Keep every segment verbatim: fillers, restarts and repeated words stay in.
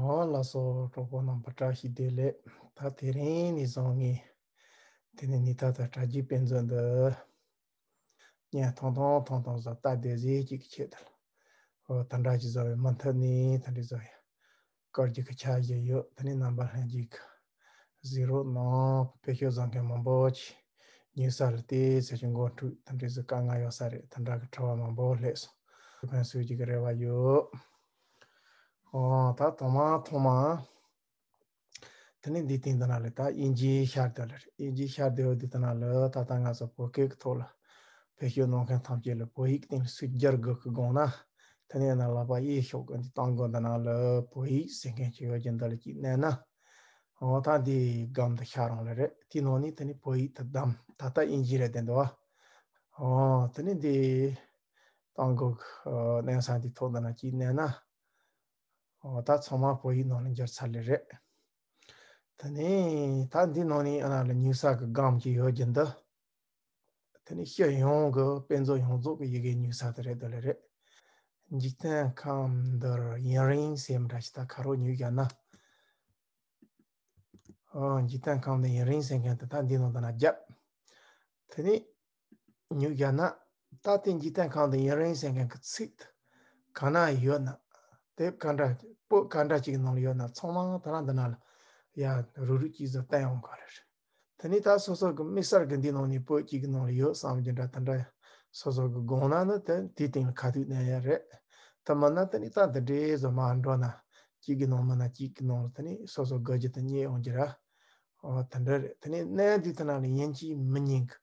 ཨོ་ལགས་སོ། གྲོགས་པོ་རྣམ་པ་བཀྲ་ཤིས་བདེ་ལེགས། ད་དེ་རིང་ནས་བཟུང་ངས་དེ་ནས་ནི་ད་ལྟ་དྲ་རྒྱའི་དཔེ་མཛོད་འདི་བརྙན་ཐུང་ཐུང་ཐུང་ཐུང་བཟོ་ལྟ་བདེ་ཟིག་ཅིག་གི་ཆེད་དུ་ལ། ཨོ་ད་འདྲ་ཅིག་བཟོ་བའི་མུ་མཐུད་ནས་ད་འདྲ་བཟོ་ཡ་བཀོད་རྒྱུ་གི་འཆར་གཞི་ཡོད། དེ་ནས་རྣམ་པ་ལྷན་རྒྱས་ཀྱིས་གཟིགས་རོགས་གནང་། བེད་སྤྱོད་བཟོ་མཁན་མང་པོ་ཅིག་ཉུང་ས་ལ་བལྟས་ཚེ་ཅིག་མགོ་འཁྲུག་ད་འདྲ་ཟིག་དཀའ་ངལ་ཡོད་ས་རེད། ད་འདྲ་གི་དྲི་བ་མང་པོ་སླེབས་སོང་། ཕན་སོས་རྒྱུ་གི་རེ་བ་ཡོད། ཨོ་ད་ཐོག་མ་ཐོག་མ། དེ་ནས་འདི་སྟེང་དེ་ན་ལ་ད་དབྱིན་ཇིའི་ཤར་དེ་ལ་རེད། དབྱིན་ཇིའི་ཤར་དེ་འོ་དེ་དེ་ན་ལ་ད་ལྟ་ང་ཚོ་བོད་སྐད་ཀྱི་ཐོག་ལ་བེད་སྤྱོད་གནང་མཁན་ཐམས་ཅད་ལ་བོད་ཡིག་སྟེང་ལ་སུས་བསྒྱུར་དགོས་ཀྱི་དགོངས་ན། དེ་ནས་ན་ལག་པ་གཡས་ཕྱོགས་ཀྱི་འདི་གཏང་སྒོ་འདི་ན་ལ་བོད་ཡིག་ཟེར་མཁན་ཅིག་ཡོད་ཀྱི་འདི་ལ་གཅིག་མནན་ན། འོ་ད་འདི་སྒམ་དུ་ཤར་རང་ལ་རེད། དེའི་ནང་ནས་དེ་ནས་བོད་ཡིག་དེ་བདམས། ད་ལྟ་དབྱིན་ཇི་རེད་དེ་འདུག་ཨ། འོ་དེ་ནས་འདི་གཏང་སྒོ་གནས་ས་འདི་ཐོག་འདི་ན་གཅིག་མནན་ན། འོ་ད་ཚང་མ་བོད་ཡིག་ནང་ལ་འགྱུར་ཚར་ལེ་རེད། དེ་ནས་ད་འདི་ནང་ནས་ཨ་ན་ལ་ཉུལ་ས་གི་སྒམ་གཅིག་ཡོད་ཀྱི་འདི། དེ་ནས་སྤྱི་ཡོངས་ཀྱི་དཔེ་མཛོད་ཡོངས་རྫོགས་ཀྱི་ཡི་གེ་ཉུལ་ས་དེ་རེད་འདི་ལེ་རེད། འཇིག་རྟེན་ཁམས་འདིར་ཡུན་རིང་ཟེར་མི་འདྲ་ཞིག་ད་ཁ་རོག་ཉུལ་བཞག་ན། ཨོ་འཇིག་རྟེན་ཁམས་འདིར་ཡུན་རིང་ཟེར་མཁན་དེ་ད་འདི་ནང་དུ་ན་བརྒྱབ། དེ་ནས་ཉུལ་བཞག་ན། ད་དེ་འཇིག་རྟེན་ཁམས་འདིར་ཡུན་རིང་ཟེར་མཁན་གྱི་ཚིག་དེ་ག་ན་ཡོད་ན། དེབ་ག་འདྲ་པོད་ག་འདྲ་ཅིག་གི་ནང་ལ་ཡོད་ན་ཚང་མ་ད་ལ་འདི་ན་ལ་ཡ་རུག་རུག་ཅིག་བཟོ་བསྟན་ཡོང་གི་རེད། དེ་ནས་ད་སོ་སོ་གི་དམིགས་བསལ་གྱི་འདི་ནང་ནས་པོད་གཅིག་གི་ནང་ལ་ཡོད་བསམ་གྱི་འདྲ་དེ་འདྲ་སོ་སོ་གི་དགོངས་ན་ནི་དེ་དེའི་སྟེང་ལ་ཁ་ཐུག་གནོན་ཡ་རེད། དེ་མིན་ན་དེ་ནས་ད་འདི་འདྲའི་བཟོ་མ་འགྲོ་ན་གཅིག་གི་ནང་མིན་ན་གཅིག་གི་ནང་ལ་དེ་ནས་སོ་སོ་དགོས་རྒྱུ་དེ་རྙེད་ཡོང་གི་ར། འོ་དེ་འདྲ་རེད། དེ་ནས་གནོན་དུས་དེ་ན་ལ་ཡིན་གཅིག་མིན་གཉིས་ཀྱི་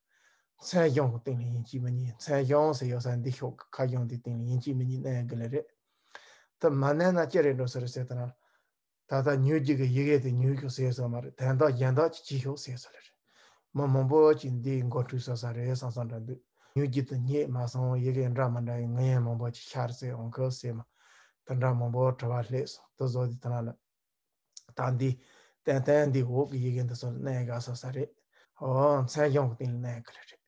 མཚན་གཞུང་གི་སྟེང་ལ་ཡིན་གཅིག་མིན་གཉིས། མཚན་གཞུང་ཟེར་ཡོད་ས་འདི་ཤོག་གི་ཁ་གཞུང་དེའི་སྟེང་ལ་ཡིན་གཅིག་མིན་གཉིས་གནོན་དགོས་ལེ་རེད། དེ་མ་གནོན་ན་ཅི་རེད་འགྲོ་ས་རེད་ཟེར་དེ་ན། ད་ལྟ་ཉུལ་རྒྱུ་གི་ཡི་གེ་དེ་ཉུལ་ཤོག་ཟེར་སོང་མ་རེད། དོན་དག་གཞན་དག་ཅིག་བྱེད་ཤོག་ཟེར་སོང་ལེ་རེད། མི་མང་པོ་ཅིག་འདིའི་མགོ་འཁྲུག་ས་ས་རེད་བསམ་བསམ་འདྲ་འདུག་ཉུལ་རྒྱུ་དེ་རྙེད་མ་སོང་། ཡི་གེ་འདྲ་མི་འདྲ་ཡི་ངོས་ཡན་མང་པོ་ཅིག་ཤར་ཟེར་འོང་གི་ཟེར་མ། དེ་འདྲ་མང་པོ་དྲི་བ་སླེབས་སོང་། དེ་བཟོ་དུས་དེ་ན་ལ། ད་འདི་ཏན་ཏན་འདི་འོག་གི་ཡི་གེ་འདི་ཚོ་གནོན་དགོས་ས་ས་རེད། འོ་མཚན་གཞུང་གི་སྟེང་ལ་གནོན་གི་ལེ་རེད།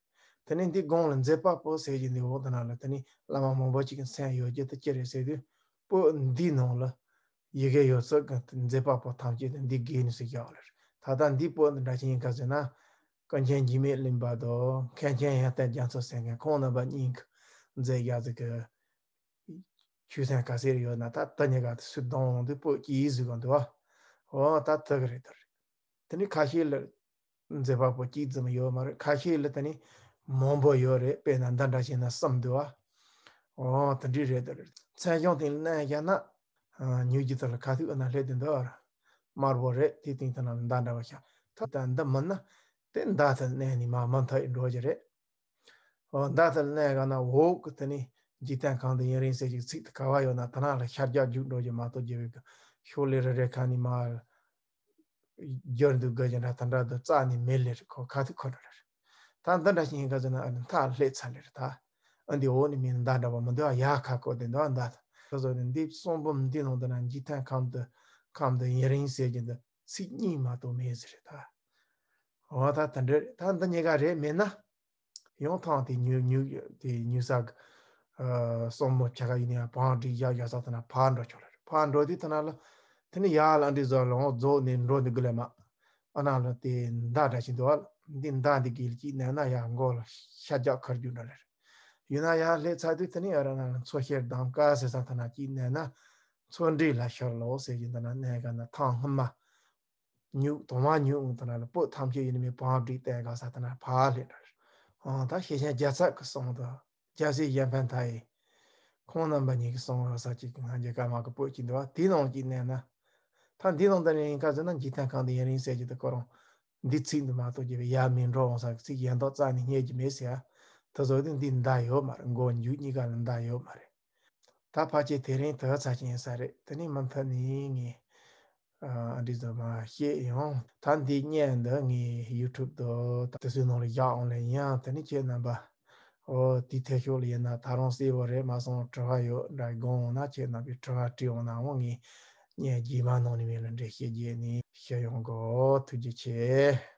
དེ་ནས་འདི་དགོངས་ལ་མཛད་པ་པོ་ཟེར་གྱི་འདི་འོག་དེ་ན་ལ་དེ་ནས་བླ་མ་མང་པོ་ཅིག་གི་མཚན་ཡོད་རྒྱུ་དེ་ཅི་རེད་ཟེར་དུས། པོད་འདིའི་ནང་ལ་ཡི་གེ་ཡོད་ཚད་ཀྱི་མཛད་པ་པོ་ཐམས་ཅད་དེ་འདི་གི་ནས་སུ་བཞག་ལེ་རེད། ད་ལྟ་འདི་པོད་འདི་འདྲ་ཞིག་ཡིན་ག་ཟེར་ན། ཀུན་མཁྱེན་འཇིགས་མེད་གླིང་པ་དང་མཁན་ཆེན་ཡོན་ཏན་རྒྱ་མཚོ་ཟེར་མཁན་ཁོང་རྣམ་པ་གཉིས་ཀྱིས་མཛད་བཞག་ཟིག་གི་ཆོས་ཚན་ག་ཚད་ཡོད་ན་ད་དེ་གཉིས་ཀ་དེ་སུ་གདོང་འོང་དུས་པོད་གཅིག་ཟིག་ག་འདུག་བ། འོ་ད་དེ་གི་རེད་དེ་རེད། དེ་ནས་ཁ་ཤས་ལ་མཛད་པ་པོ་གཅིག་ཙམ་ཡོད་མ་རེད། ཁ་ཤས་ལ་དེ་ནས་མང་པོ་ཡོད་རེད། དཔེར་ན་འདི་འདྲ་བྱས་ན་གསུམ་འདུག་བ། འོ་དེ་འདྲས་རེད་དེ་རེད། མཚན་གཞུང་སྟེང་ལ་གནོན་བཞག་ན། ཨ་ཉུལ་རྒྱུ་དེ་ལ་ཁ་ཐུག་ཨ་ན་སླེབས་དེ་འདུག་བ། དམར་པོ་རེད། དེའི་སྟེང་དེ་ན་ལ་མདའ་འདྲ་བ་ཤར། ད་ལྟ་འདི་མིན་ན་དེ་མདའ་དེ་གནོན་ནས་མར་མུ་མཐུད་འགྲོ་རྒྱུ་རེད། འོ་མདའ་དེ་གནོན་ག་ན་འོག་གི་དེ་ནས་འཇིག་རྟེན་ཁམས་འདིར་ཡུན་རིང་ཟེར་གྱི་ཚིག་དེ་ག་བ་ཡོད་ན་དེ་ན་ལ་ཤར་རྒྱག་རྒྱུག་འགྲོ་རྒྱུ་མ་གཏོགས་རྒྱུ་བའི་གི་ཤོག་ལེ་རེ་རེ་ཁ་ནས་མར་བསྒྱུར་འདུག་དགོས་ཀྱི་འདྲ་དེ་འདྲ་དུ་རྩ་ནས་མེད་ལེ་རེད། ཁོ་ཁ་ཐུག་ཁོ་འགྲོ་ལེ་རེད། ད་འདི་འདྲ་ཞིག་ཡིན་ག་ཟེར་ན་ཨ་ནི་མཐའ་ལྷེད་ཚར་ལེ་རེད་ད། ཨ་འདི་འོག་ནས་མིན་མདའ་འདྲ་བ་མི་འདུག་ཨ། ཡར་ཁ་བསྐོར་དེ་འདུག་ཨ་མདའ་དེ། ཁ་ཟོ་ནས་འདི་གསུང་འབུམ་འདི་ནང་དུ་ན་འཇིག་རྟེན་ཁམས་འདི་ཁམས་འདི་ཡུན་རིང་ཟེར་གྱི་འདི་ཚིག་གཉིས་མ་གཏོགས་མེད་ཟེར་རེད་ད། འོ་ད་དེ་འདྲ་རེད། ད་འདི་གཉིས་ཀ་རེད་མེད་ན། ཡང་ཐང་དེ་ཉུལ་ཉུལ་དེ་ཉུལ་ས་གི་ཨ་གསུང་འབུམ་ཕྱེད་ཀ་ཡིན་ན་ཡང་བང་སྒྲིག་བཞག་བཞག་ས་དེ་ན་ཕར་འགྲོ་ཆོག་ལེ་རེད། ཕར་འགྲོ་དུས་དེ་ན་ལ་དེ་ནི་ཡར་ལ་འདི་བཟོ་ལོང་རྫོགས་ནས་འགྲོ་འདི་དགོས་ལེ་མ། ཨ་ན་ལ་དེ་མདའ་འདྲ་ཞིག་འདུག་ཨ། འདི་མདའ་འདི་གི་ལ་གཅིག་མནན་ན་ཡར་མགོ་ལ་ཤར་རྒྱག་ཁར་རྒྱུག་འགྲོ་ལེ་རེད། ཡིན་ན་ཡར་སླེབས་ཚར་དུས་དེ་ནི་ཨ་ར་ན་ལ་མཚོ་ཤེལ་གདམ་ཀ་ཟེར་ས་དེ་ན་གཅིག་མནན་ན་མཚོ་འབྲེལ་ལ་ཤར་ལོག་ཟེར་གྱི་འདི་ན་གནོན་ག་ན་ཐང་སྔོན་མ། ཉུག་དང་མ་ཉུག་འོང་དེ་ན་ལ་པོད་ཐམས་ཅད་ཡིན་ནི་མེད་བང་སྒྲིག་བསྟན་ག་ས་དེ་ན་ཕར་སླེབས་འགྲོ་རེད། ཨང་ད་ཤེས་བྱ་རྒྱལ་ཚབ་ཀྱི་གསུང་དུ་རྒྱལ་སྲས་གཞན་ཕན་མཐའ་ཡས་ཁོང་རྣམ་པ་གཉིས་ཀྱི་གསུང་རོལ་ས་གཅིག་གི་ང་རྒྱལ་ཀ་མ་གི་པོད་གཅིག་འདུག་བ། དེའི་ནང་གཅིག་གནོན་ན། ད་འདི་ནང་དུ་ནི་ཡིན་ག་ཟེར་ན་འཇིག་རྟེན་ཁམས་འདི་ཡུན་རིང་ཟེར་གྱི་འདུག་ཁོ་རང་འདི་ཚིག་འདི་མ་གཏོགས་རྒྱུ་བའི་ཡ་མིན་འགྲོ་འོང་ས་གི་ཚིག་གཞན་དག་རྩ་ནས་རྙེད་རྒྱུ་མེད་ཟེར་ཡ། དེ་ཚོ་དེ་འདི་མདའ་ཡོད་མ་རེད། མགོ་མཇུག་གཉིས་ཀ་ལ་མདའ་ཡོད་མ་རེད། ད་ཕལ་ཆེར་དེ་རིང་དེ་ཚར་ཅིག་ཡིན་ས་རེད། དེ་ནས་མུ་མཐུད་ནས་ངས་ཨ་འདྲི་ཟ་མ་བཤད་ཡོང་། ད་འདི་བརྙན་འདི་ངས་ཡུ་ཊུབ་དུ་དེ་ཚོའི་ནང་ལ་བཞག་འོང་ལེ་ཡིན། ཡང་དེ་ནས་ཁྱེད་རྣམ་པ་ཨོ་དེའི་ཐད་ཤོག་ལ་ཡིན་ན་ད་རུང་གསལ་པོ་རེད་མ་སོང་དྲི་བ་ཡོད་འདྲ་དགོངས་འོང་ན་ཁྱེད་རྣམ་པས་དྲི་བ་དྲིས་འོང་ན་འོང་། ངས་བརྙན་རྗེས་མ་ནང་ནས་མེད་ལ་འགྲེལ་བཤད་རྒྱས་ནས་ཞུ་ཡོང་གོ། ཐུགས་རྗེ་ཆེ།